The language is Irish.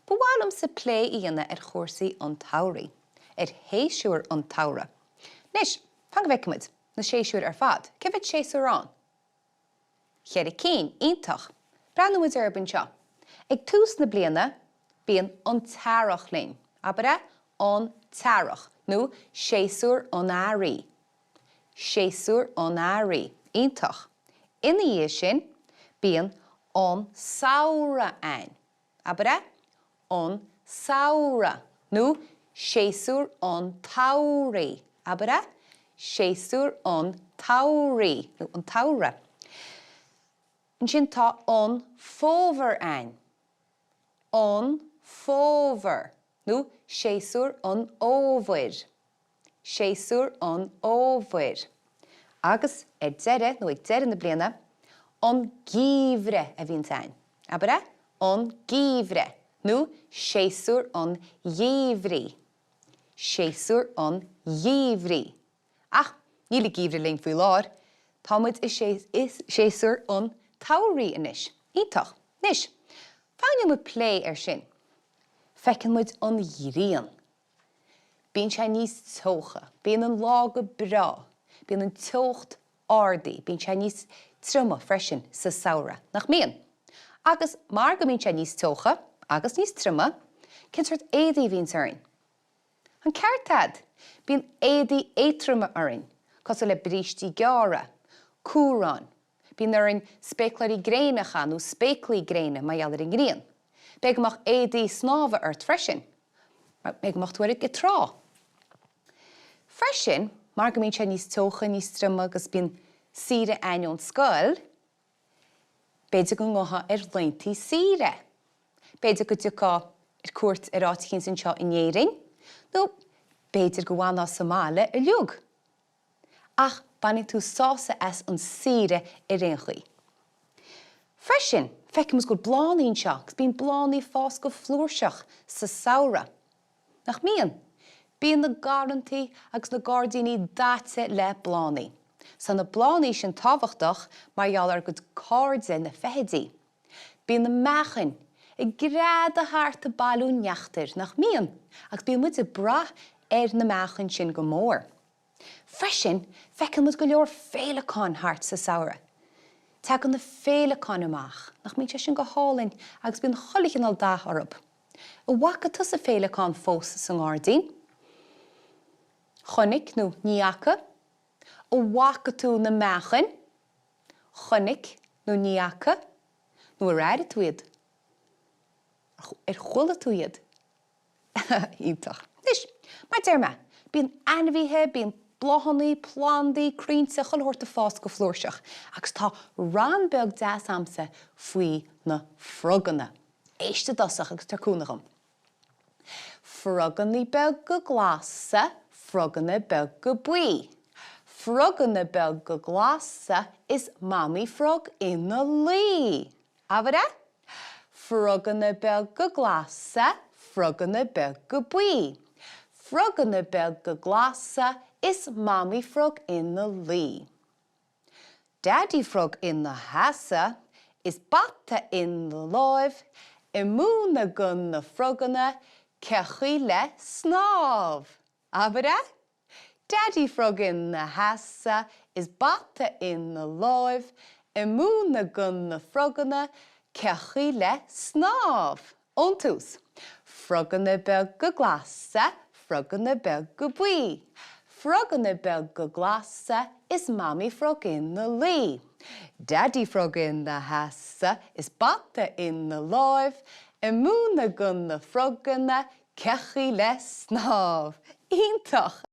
Ba mhaith liomsa plé a dhéanamh ar chúrsaí an tsamhraidh, ar shéasúir an tsamhraidh. Anois, fan go bhfeicfidh muid, na séasúir ar fad. Cé mhéad séasúr ann? Cheithre cinn, iontach! Breathnóidh muid orthu anseo. Ag tús na bliana, bíonn an t-earrach linn, abair é? An t-earrach, nó séasúr an earraigh. Séasúr an earraigh. Iontach! Ina dhiaidh sin, bíonn an samhradh ann. Abair é? An samhradh, nó séasúr an tsamhraidh. Abair é? Séasúr an tsamhraidh, nó an tsamhraidh. Ansin tá an fómhar ann. An fómhar, nó séasúr an fhómhair. Séasúr an fhómhair. Agus ar deireadh, nó ag deireadh na bliana, an geimhreadh a bhíonns ann. Abair é? An geimhreadh, nó séasúr an gheimhridh. Séasúr an gheimhridh. Ach níl an geimhreadh linn faoi láthair, tá muid i séasúr an tsamhraidh anois. Iontach. Anois, fan go ndéanfaidh muid plé air sin. Feiceann muid an ghrian. Bíonn sé níos teocha. Bíonn an lá go breá. Bíonn an teocht ardaithe. Bíonn sé níos trioma freisin sa samhradh, nach mbíonn? Agus mar go mbíonn sé níos teocha agus níos trioma, cén sórt éadaí a bhíonns orainn? An ceart a'd! Bíonn éadaí éadtroma orainn, cosúil le brístí gearra, cuaráin. Bíonn orainn spéacláirí gréine a chaitheamh nó spéaclaí gréine mar gheall ar an ngrian. B'fhéidir go mbeadh éadaí snámha ort freisin. B'fhéidir go mbeadh tú ar an trá. Freisin, mar go mbíonn sé níos teocha, níos trioma agus bíonn saoire a'inn ón scoil, b'fhéidir go ngabhfá ar laethanta saoire. B'fhéidir go dtiocfá ar cuairt ar áit eicínt anseo in Éirinn, nó b'fhéidir go bhfanfá sa mbaile uilig. Ach bainfidh tú sásamh as an saoire ar aon chaoi. Freisin, feicimid go bhfuil bláthanna anseo agus bíonn bláthanna ag fás go flúirseach sa samhradh. Nach mbíonn? Bíonn na garrantaí agus na gairdíní daite le bláthanna. Tá na bláthanna sin tábhachtach mar gheall ar ár gcuid cairde na feithidí. Bíonn na meachain ag greadadh thart ag bailiú neachtair, nach mbíonn? Agus bíonn muid ag brath ar na meachain sin go mór. Freisin, feiceann muid go leor féileacáin thart sa samhradh. Tagann na féileacáin amach, nach mbíonn sé sin go hálainn, agus bíonn chuile chineál dath orthu. An bhfaca tusa féileacán fós sa ngairdín? Chonaic nó ní fhaca? An bhfaca tú na meachain? Chonaic nó ní fhaca? Nó ar airigh tú iad? Ar chuala tú iad? Iontach. Anois, mar a deir mé, bíonn ainmhithe, bíonn bláthanna, plandaí, crainnte, chuile shórt ag fás go flúirseach. Agus tá rann beag deas a'msa faoi na froganna. Éist i dtosach agus tabhair cúnamh dhom. Froganna beaga glasa, froganna beaga buí. Froganna beaga glasa is Mamaí Frog ina luí. Abair é? Froganna beaga glasa, froganna beaga buí. Froganna beaga glasa is Mamaí Frog ina luí. Daidí Frog ina sheasamh is bata ina láimh, ag múineadh go na froganna cé chaoi le snámh. Abair é? Daidí Frog ina sheasamh is bata ina láimh, ag múineadh go na froganna cé chaoi le snámh. Ón tús. Froganna beaga glasa, froganna beaga buí. Froganna beaga glasa is Mamaí Frog ina luí. Daidí Frog ina sheasamh is bata ina láimh, ag múineadh go na froganna cé chaoi le snámh. Iontach!